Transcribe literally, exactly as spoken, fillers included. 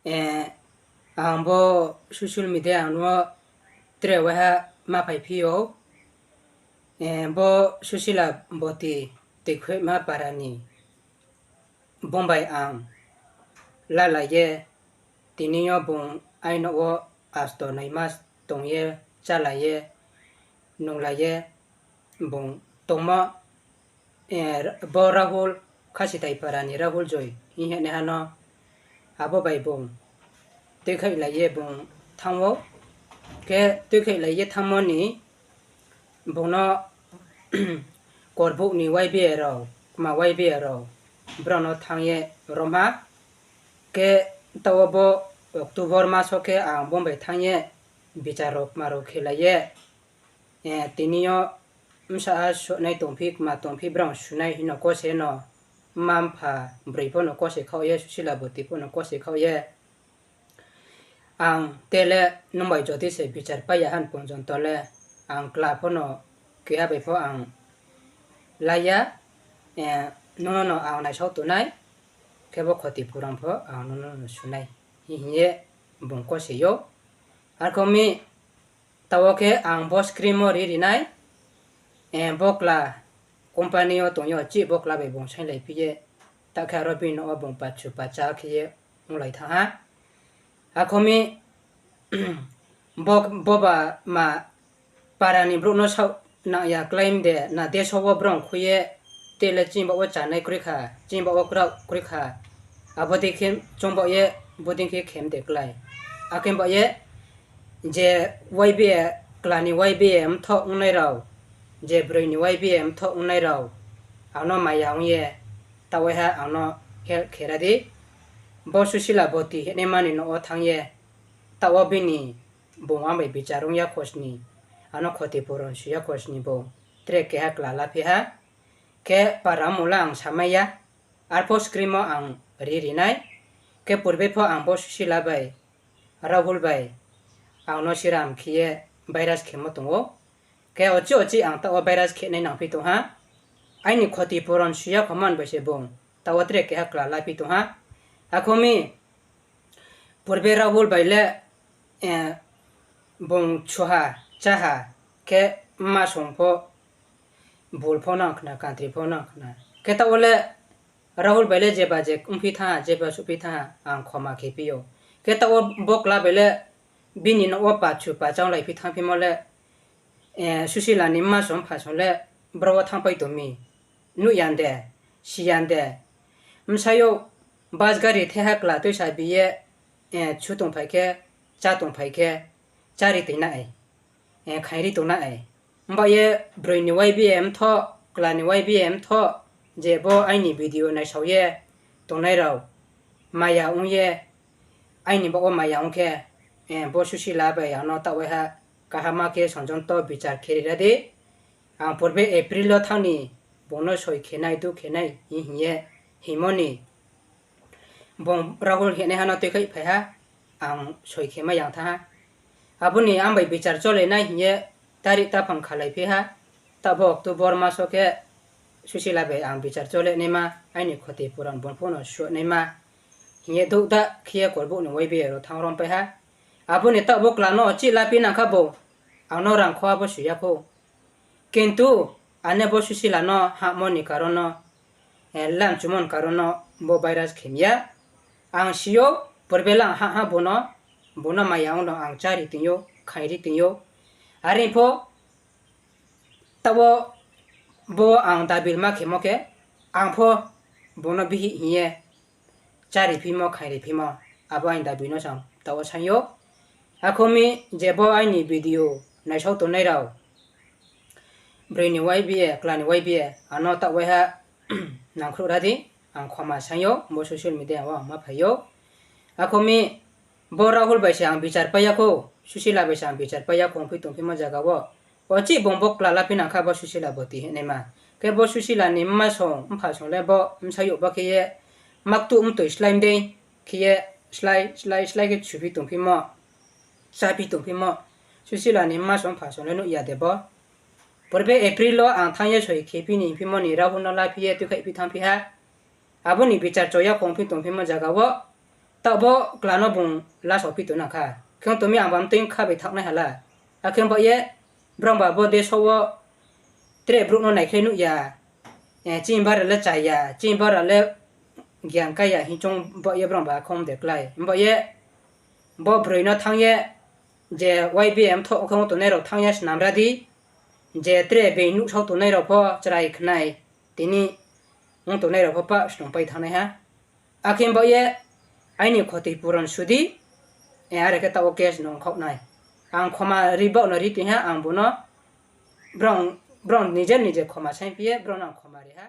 Ang bo social media ang no tre waiha ma phaiphi ou. Bo Susila Boti Tuikhoihma para ni bung bai ang lalai ye, tini yo bung aino wo asto nai mas tong ye, chálai ye, nunglai ye, bung tongmo, bo Rahul, Khasithai para ni Rahul Joy hing ye naiha no, abo bai bung tuikhaih lai ye bung thanng ou. Khe tuikhaih lai ye thanngmo ni bung no Korbouh ni Y B A rao, kma Y B A rao, brao no thanng ye rom ha. Khe taoh wo bo October mas wo khe ang bung bai thanng ye bichar rao kma rao khelai ye, tini yo bsa ha suhnai tongphi, kma tongphi, brao sunai hing no kose no, mma mpha broi pho no kose khaoh ye, Susila Boti pho no kose khaoh ye, ang te le nung bai jodi se bichar pai ya han porjonto le, ang kla pho no keha bai pho ang la ya, nung no no ang naisao tongnai, khe bo khoti puron pho ang nung no no sunai, hing ye bung kose ou. Arphuh mi taoh wo khe ang bo screen wo ri ri nai, bo kla company yo tong yo chih bo kla bai bung sainglaiphi ye, ta khe aro bini nouh wo bung pachu pacha khe ye onglai thanng ha. Akho mi bo, bo ba ma para ni brouh no saoh nang ya claim de, na deso wo brao khui ye, te le chini baoh wo chánai kroi kha, chini baoh wo kraoh kroi kha, abo dei khe chung baoh ye, bodei khe khem de klái. Akhe baoh ye, je Y B A, kla ni Y B A mthoh ongnai rao, je broi ni Y B A mthoh ongnai rao, ang no maya ong ye, taoh waiha ang no help khe ra di. Bo Susila Boti hingnaima ni nouh wo thanng ye, taoh wo bini bung ang bai bichar ong ya khosni, ang no khoti puron su ya khosni bung tre keha kla laphi ha. Khe para mung le ang samai ya, arphuh screen wo ang ri ri nai. Khe purbe pho ang bo Susila bai, Rahul bai, ang no siram khe ye virus khemo tong ou. Khe ochi ochi ang taoh wo virus khenai nangphi tong ha. Aini khoti puron su ya khoman bai se bung taoh wo tre keha kla laphi tong ha. Akho mi purbe Rahul bai le, bung chuha, cháha, khe mma song pho, bul pho nang khna, kantri pho nang khna. Khe taoh wo le Rahul bai le jeba je ongphi thanng ha, jeba suhphi thanng ha, ang khoma khephi ou. Khe taoh wo bo kla bai le bini nouh wo pachu pacha onglaiphi thanngphimo le, Susila ni mma song mpha song le bro wo thanngpai tong mi, nuh ya de, si ya de. Bsayouh bus gari theha kla tuisa bi ye, chu tongphai khe, chá tongphai khe, chári tong nai, khairi tong nai. Himba ye broi ni Y B A mthoh, kla ni Y B A mthoh, je bo aini video naisao ye tongnai rao, maya ong ye, aini baoh wo maya ong khe, bo Susila bai ang no taoh waiha kaham khe sonjonto bichar khe ri ra di. Ang purbe April wo thanng ni bung no soi khenai, du khenai hing hing ye hingmo ni bung Rahul hingnaiha no tuikhaih phai ha, ang soi khe mai yang thanng ha. Abo ni ang bai bichar chole nai hing ye tarik taphang khalaiphi ha. Taoh bo October mas wo khe Susila bai ang bichar chole naima, aini khoti puron bung pho no suh naima hing ye douhda khe ye Korbouh ni Y B A rao thanng rompai ha. Abo ni taoh bo kla no chih laphi nang kha bo, ang no rang kho abo su ya khou. Kintu ane bo Susila no hahmo ni karon no, lamchumo ni karon no bo virus khem ya. Ang si ou, purbe le ang hah ha bung no, bung no maya ong no ang chári tong ou, khairi tong ou. Are pho taoh wo bo ang dabil ma khemo khe, ang pho bung no bihih hing ye chári phimo, khairi phimo, abo aini dabi no sang taoh wo saing ou. Akho mi je bo aini video naisao tongnai rao, broi ni Y B A, kla ni Y B A, ang no taoh waiha nangkhruh ra di, ang khoma saing ou, bo social media wo ang ma phai ou. Akho mi bo Rahul bai se ang bichar pai ya khou, Susila bai se ang bichar pai ya khou, ongphi tongphimo zaga wo. Ochi bung bo kla laphi nang kha bo Susila Boti hingnaima. Khe bo Susila ni mma song, mpha song le bo bsayouh ba khe ye, maktuh mtoi slái dei khe ye, slái, slái, slái khe chuphi tongphimo, cháphi tongphimo, Susila ni mma song mpha song le nuh ya de bo. Purbe April wo ang thanng ye soi khephi ni phimo ni Rahul no laphi ye tuikhaihphi thanngphi ha. Abo ni bichar cho ya khou ongphi tongphimo zaga wo, Taoh bo kla no bung lasao phi tong nang kha. Khe ong tong mi ang ba mtui kha bai thanng nai ha la. Akhe ong baoh ye brao ba bo deso wo tre brouh no naikhlai nuh ya. Chini bara le chá ya, chini bara le gian kái ya hing choung baoh ye brao ba khom de klái. Ong baoh ye bo broi no thanng ye je Y B A mthoh khe ong tongnai rao thanng ye snamra di, je tre being nuhsao tongnai rao pho chrai khnai, tini ong tongnai rao pho pah snungpai thanng nai ha. Akhe ong baoh ye aini khoti puron su di, are khe taoh wo case no ongkhaoh nai. Ang khoma ri baoh no ri tong ha, ang bung no brao nije nije khoma saingphi ye brao no ang khoma ri ha.